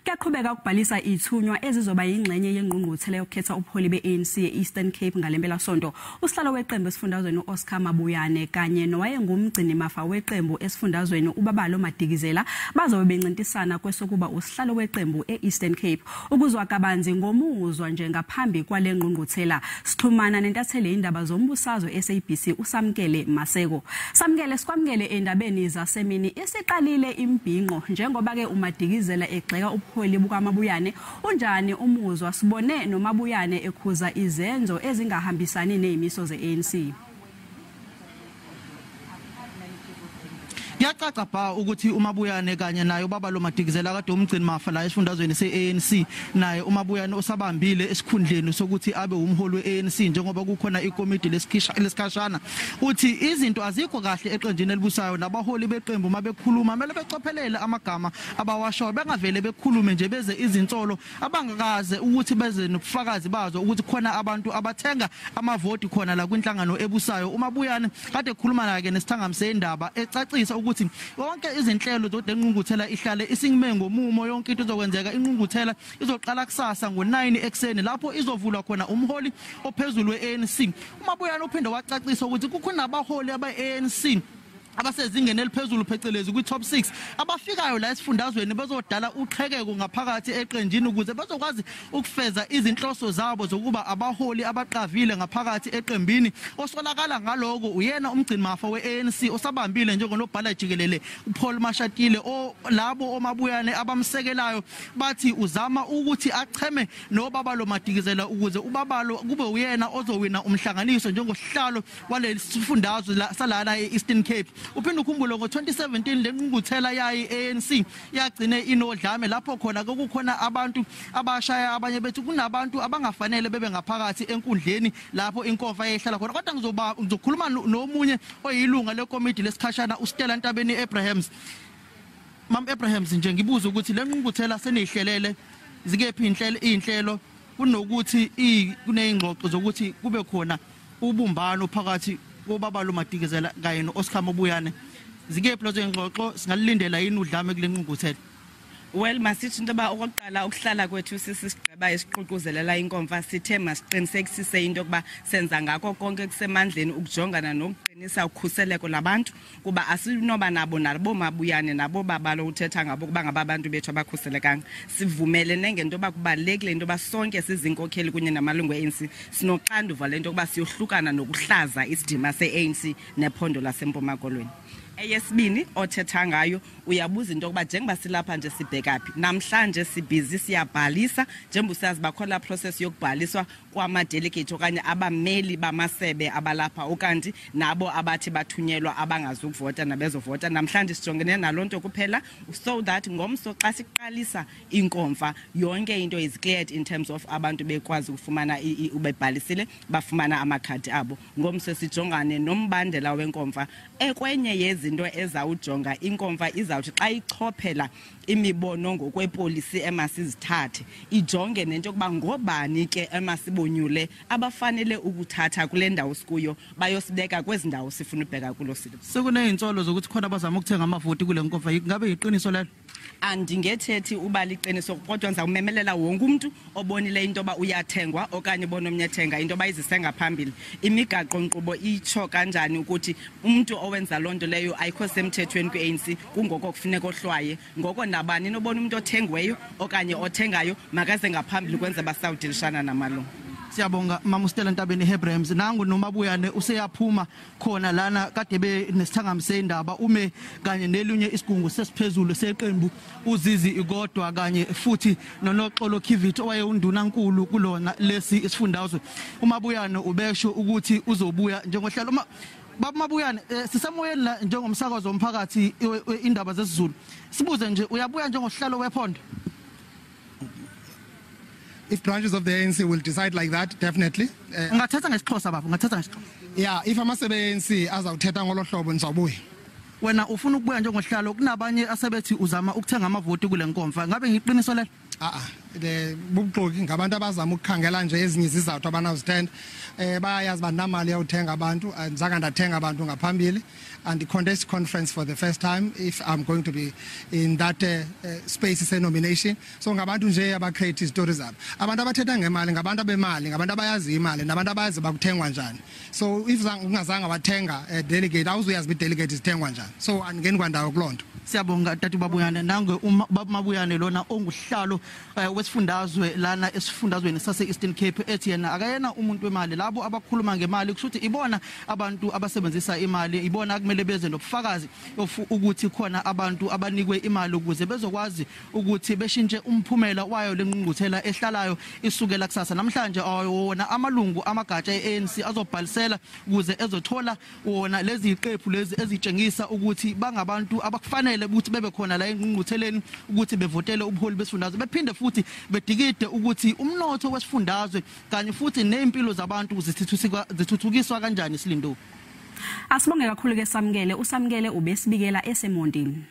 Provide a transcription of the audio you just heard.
Kuyaqhubeka ukubhalisa ithunywa ezizoba yingxenye yengqungquthela yokukhetha ubuholi be-ANC e-Eastern Cape ngalempelasonto. Usihlalo weqembu esifundazweni u-Oscar Mabuyane kanye nowayengumgcinimafa weqembu esifundazweni uBabalo Madikizela bazobe bencintisana kwesokuba usihlalo weqembu e-Eastern Cape. Ukuzwa kabanzi ngomuzwa nje ngaphambi kwale ngqungquthela, sixhumana nentatheli indaba zombusazwe SABC uSamkele Maseko. Samkele, sikwamukele endabeni zasemini. Isiqalile imbhinqo njengoba ke uMadikizela egxeka ubuholi bukaMabuyane. Unjani umuzwa? Sibone noMabuyane ekhuza izenzo ezingahambisani nezimiso ze-ANC. Kuyacaca ba ukuthi uMabuyane kanye naye uBabalo Madikizela kade umgcini mafa la esifundazweni se-ANC, naye uMabuyane osabambile esikhundleni sokuthi abe umholi we-ANC njengoba kukhona ikomiti lesikhashana, uthi izinto azikho kahle eqenjini elibusayo nabaholi beqembu mabekhuluma kumele becophelele amagama abawashoyo, bengavele bekhulume nje beze izinsolo abangakaze ukuthi beze nobufakazi bazo ukuthi khona abantu abathenga amavoti khona la kwinhlangano ebusayo. uMabuyane kade ekhuluma naye nesithangami sendaba ecacisa ukuthi yonke izinhlelo zokuthi lenqunguthela ihlale isingime ngomumo, yonke into izokwenzeka. Inqunguthela izoqala kusasa ngo9 ekseni lapho izovulwa khona umholi ophezulu we-ANC. uMabuyane uphinde wacacisa ukuthi kukhona abaholi abe-ANC abasezingeni eliphezulu phecelezi kwi-top 6 abafikayo la esifundazweni bezodala uqhekeko ngaphakathi eqenjini ukuze bezokwazi ukufeza izinhloso zabo zokuba abaholi abaqavile ngaphakathi eqembini. Osolakala ngaloko uyena umgcinimafa we-ANC osabambile njengonobhala jikelele uPaul Mashatile, labo oMabuyane abamsekelayo bathi uzama ukuthi acheme noBabalo Madikizela ukuze uBabalo kube uyena ozowina umhlanganiso njengosihlalo waleli sifundazwe salana e-Eastern Cape. Uphinde ukhumbule ngo-2017 lenqunguthela yayi ANC yagcine inodlame lapho khona kukhona abantu abashaya abanye bethu, kunabantu abangafanele bebe ngaphakathi enkundleni lapho inkomfa ehlala khona. Kodwa ngizokhuluma nomunye oyilunga lekomiti lesikhashana uStella Ntabeni Abrahams. Mam Abrahams, nje ngibuza ukuthi lenqunguthela senihlelele zikephi inhlelo kunokuthi kuneyingxoxo zokuthi kube khona ubumbano phakathi koBabalo Madikizela kanye no-Oscar Mabuyane, zikephi lezo ngxoxo? Singalindela yini udlame kule nqunguthela? Well, masithi into yoba okokuqala ukuhlala kwethu sisisigqeba esiququzelela inkomfa, sithe masiqinisekisise into yokuba senza ngako konke kusemandleni ukujongana nokuqinisa ukhuseleko labantu, kuba asinoba nabo nabo Mabuyane nabo Babalo uthetha ngabo kuba ngaba abantu bethu abakhuselekanga. Sivumelene ngento yoba kubalulekile into yoba sonke sizinkokheli kunye namalungu e-ANC sinoxanduva lento yokuba siyohlukana nokuhlaza isidima se-ANC nephondo laseMpuma Koloni. Eyesibini othetha ngayo, uyabuza into yokuba njengoba silapha nje sibheka phi namhlanje, sibhizi siyabhalisa njengoba usazi bakhona process yokubhaliswa kwama-delegate okanye abameli bamasebe abalapha, ukanti nabo abathi bathunyelwa abangazukuvota nabezovota. Namhlanje sijongene naloo nto kuphela so that ngomso xa siqalisa inkomfa yonke into is cleared in terms of abantu bekwazi ukufumana bebhalisile bafumana amakhadi abo. Ngomso sijongane nombandela wenkomfa. Ekwenye yezinto ezawujonga inkomfa, izawuthi xa ichophela imibono ngokwepolisi emasizithathe, ijonge nento yokuba ngobani ke emasibonyule abafanele ukuthatha kule ndawo sikuyo bayosibeka kwezi ndawo sifuna ubheka kulo silo. Sekuneyinsolo zokuthi khona abazama ukuthenga amavoti kule nkomfa, ngabe yiqiniso lelo? Andingethethi uba liqiniso, kodwa ndizawumemelela wonke umntu obonile into yoba uyathengwa okanye ubona omnye ethenga into yoba izise ngaphambili. Imigaqo-nkqubo itsho kanjani ukuthi umntu owenza loo nto leyo ayikho semthethweni kwi-ANC, kungoko kufuneka ohlwaye. Ngoko nabani nobona umntu othengiweyo okanye othengayo makaze ngaphambili ukwenza basawudilishana namalungu. Siyabonga Mama Stella Ntabeni Abrahams. Nangu noMabuyane useyaphuma khona lana kade be nesithangami sendaba, ume kanye nelunye isigungu sesiphezulu seqembu uZizi Ikodwa kanye futhi noNoxolo Kiviet owaye undunankulu kulona lesi isifundazwe. uMabuyane ubesho ukuthi uzobuya njengohlelo. Uma Baba Mabuyane, sisemoyeni la njengomsakazo womphakathi indaba zesiZulu, sibuze nje, uyabuya njengohlalo wephondo? If branches of the ANC will decide like that, definitely. Ungathetha ngesiXhosa baba, ungathetha ngesiXhosa. Yeah, if amasebe ANC azawuthetha ngolo hlobo, ndizawubuya. Wena ufuna ukubuya njengohlalo, kunabanye asebethi uzama ukuthenga amavoti kule nkomfa, ngabe ngiqiniso lelo? Bubuxoki, ngabantu abazama ukukhangela nje ezinye izizathu abanazithenda. Bayayazi uba ndinamali yawuthenga abantu. Andizange ndathenga abantu ngaphambili, and contest conference for the first time if I'm going to be in that space se-nomination. So ngabantu nje abacreate izitori zabo. Abantu abathetha ngemali ngabantu abemali, ngabantu abayaziyo imali nabantu abayazi uba kuthengwa njani. So if ungazange wathenga delegate, awuzuyazi uba i-delegate zithengwa njani. So andingeni kwandawo kuloo nto. Siyabonga, tata Mabuyane. Nange Mabuyane lona onguhlalo wesifundazwe lana esifundazweni sase Eastern Cape, ethi yena akayena umuntu wemali. Labo abakhuluma ngemali kushuthi ibona abantu abasebenzisa imali, ibona kumele beze nobufakazi ukuthi khona abantu abanikwe imali ukuze bezokwazi ukuthi beshintshe umphumela wayo lengqungquthela ehlalayo isukela kusasa. Namhlanje wona amalungu amagatsha e-ANC azobhalisela ukuze ezothola wona lezi ziqephu lezi ezitshengisa ukuthi bangabantu abakufanele ukuthi bebe khona la engqungqutheleni ukuthi bevotele ubuholi besifundazwe, bephinde futhi bedikide ukuthi umnotho wesifundazwe kanye futhi nezimpilo zabantu zithuthukiswa kanjani. Silindo. Asibonge kakhulu ke Samkele. USamkele ubesibikela eseMontini.